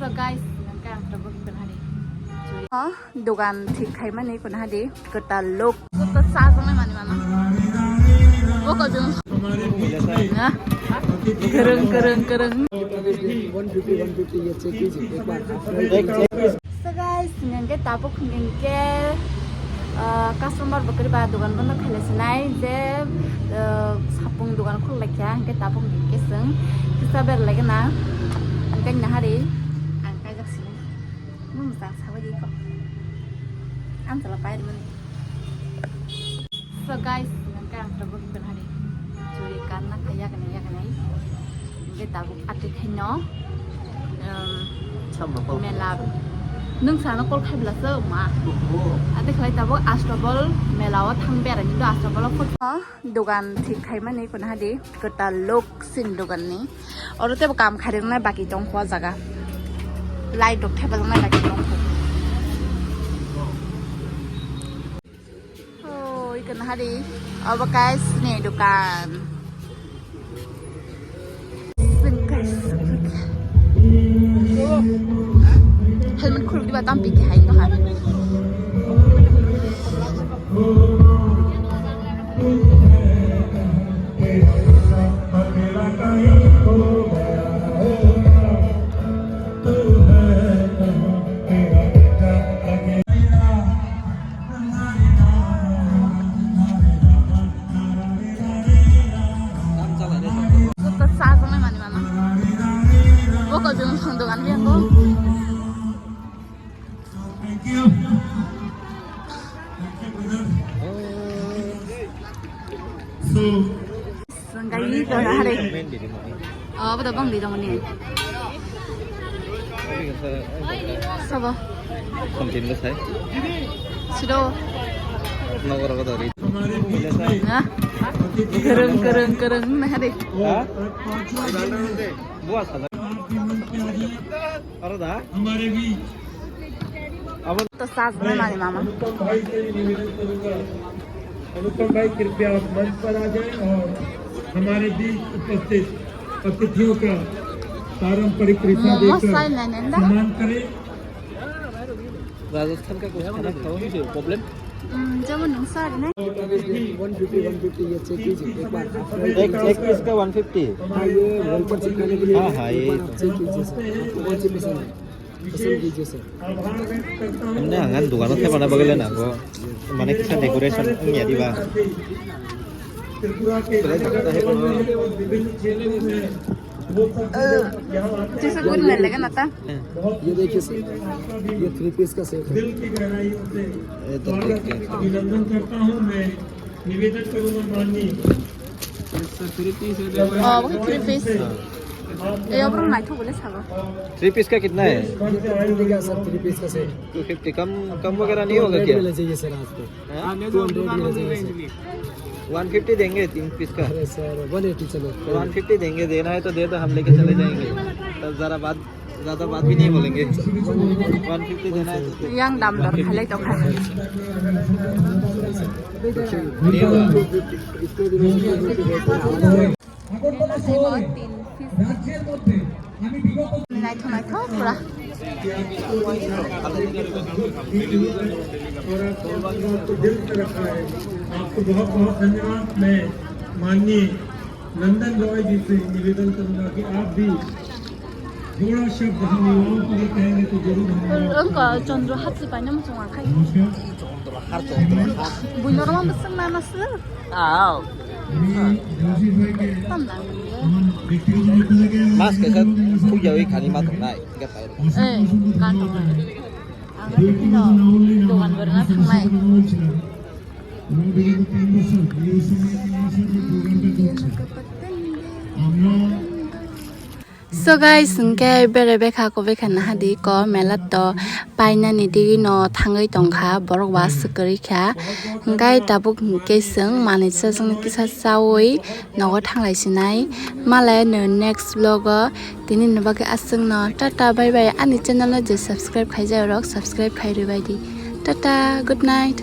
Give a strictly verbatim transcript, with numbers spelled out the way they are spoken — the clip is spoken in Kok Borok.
So guys, nangkhe ang tabuk kunhari. Oh, dogan thik khaimani kunhari kwtal lok. Joto chajaknai manwi mano. Boko jung. Ha? Kwrwng, kwrwng, kwrwng. One fifty, one fifty, ye check कीजिए एक बार। So guys, hingke tabuk hingke, ah, customer bo kwrwi ba dogan bondo khailai sinai je, ah, sapung dogan khulai kha, hingke tabuk hingke chwng kisa berlai gana, hingke nahari ang kaijak sini. Nung mwchang sabai di kok. Ang chala pai rimani. So guys, nangkhe ang tabuk kunhari churi kanna kha yakni yakni. Hingke tabuk atwi khaino, um, mela. Nung sana call khai bwlasa ma. Atwi khlai tabuk Astabal mela o thang berai ni do Astabal o photo. Dogan thik khaimani kunhari kwtal lok sin dogan ni. Oro tebo kam khairoknai baki tongkho o jaga. Light rok thepajaknai baki tongkho. Oh, ikan hari. Obo guys ni dokan. Helmet khuluk diba tam piki hai to ha. Joto chajaknai manwi mano. Boko jung thang dogan biyango. Sengkai ni to hari. Oh, abo da bang di dong ni. Sabo. Kontin ko sai. Sido. Nogor ko dari. Ha? Kereng, kereng, kereng, nah, hari. Ha? Buas ada. Aro da? Abo. To saj na mani mama. अनुपम भाई से भी निवेदन करूंगा, अनुपम भाई कृपया आप मंच पर आ जाएं और हमारे बीच उपस्थित अतिथियों का पारंपरिक रिसा Momo देकर sai na nenda. सम्मान करें। राजस्थान का कुछ खाना खाओ, problem? Hmm, jabo nung sar ne. One fifty, one fifty, ये check कीजिए एक बार। एक, एक पीस का वन फिफ्टी? हाँ, ये हेल्पर चिकन के लिए हाँ, हाँ, ये एक बार आप चेक कीजिए सर, आपको कौन सी पसंद है? Pesen kijiye sir. Hamne hangan dugano thepana bagwi le nango. Mane kisa decoration wngya diba. Belai dakta hai bono. Jesa guri na lega nata. ये देखिए सर, ये थ्री पीस का सेट है। ये तो देखिए। अभिनंदन करता हूँ मैं। निवेदन करूंगा माननीय। Oh, वो थ्री पीस। ये ओपन नाइट हो बोले सागा। थ्री पीस का कितना है? ये तो मिल गया सर, थ्री पीस का सेट। टू फिफ्टी, कम, कम वगैरह नहीं होगा क्या? मिल जाइए सर आपको। हाँ? टू हंड्रेड मिल जाइए सर। वन फिफ्टी देंगे तीन पीस का। अरे सर, वन एटी चलो। वन फिफ्टी देंगे, देना है तो दे दो, हम लेके चले जाएंगे। तो जरा बात ज्यादा बात भी नहीं बोलेंगे। वन फिफ्टी देना है तो। Yang dam dor khalai tong kha. Naithok naithok pura. आपको बहुत बहुत धन्यवाद। मैं माननीय नंदन रॉय जी से निवेदन करूंगा कि आप भी थोड़ा शब्द हम युवाओं के लिए कहेंगे तो जरूर हम युवा Wngkha Chandra Hatsi paina muchung akhai. Namaskar। Buino roma bwswk nana sir. Aw। Tam nang nini. Mas kaisa puja wi khani ma tongnai. Eh, kan tongnai. Ang khe phino dogan bar na thangnai. So guys, hwnkhe bere bekha ko bekha nahadi ko mela to painani digino thangwi tongkha, borok ba swkari kha. Hwnkhe tabuk hwnkhe chwng manwi chajaknai kisa chawi nogo thanglai sinai. Malai no next vlog o tini ni bagwi aswkno tata bye bye. Ani channel no je subscribe khaijak rok subscribe khai rwbai di. Tata, good night.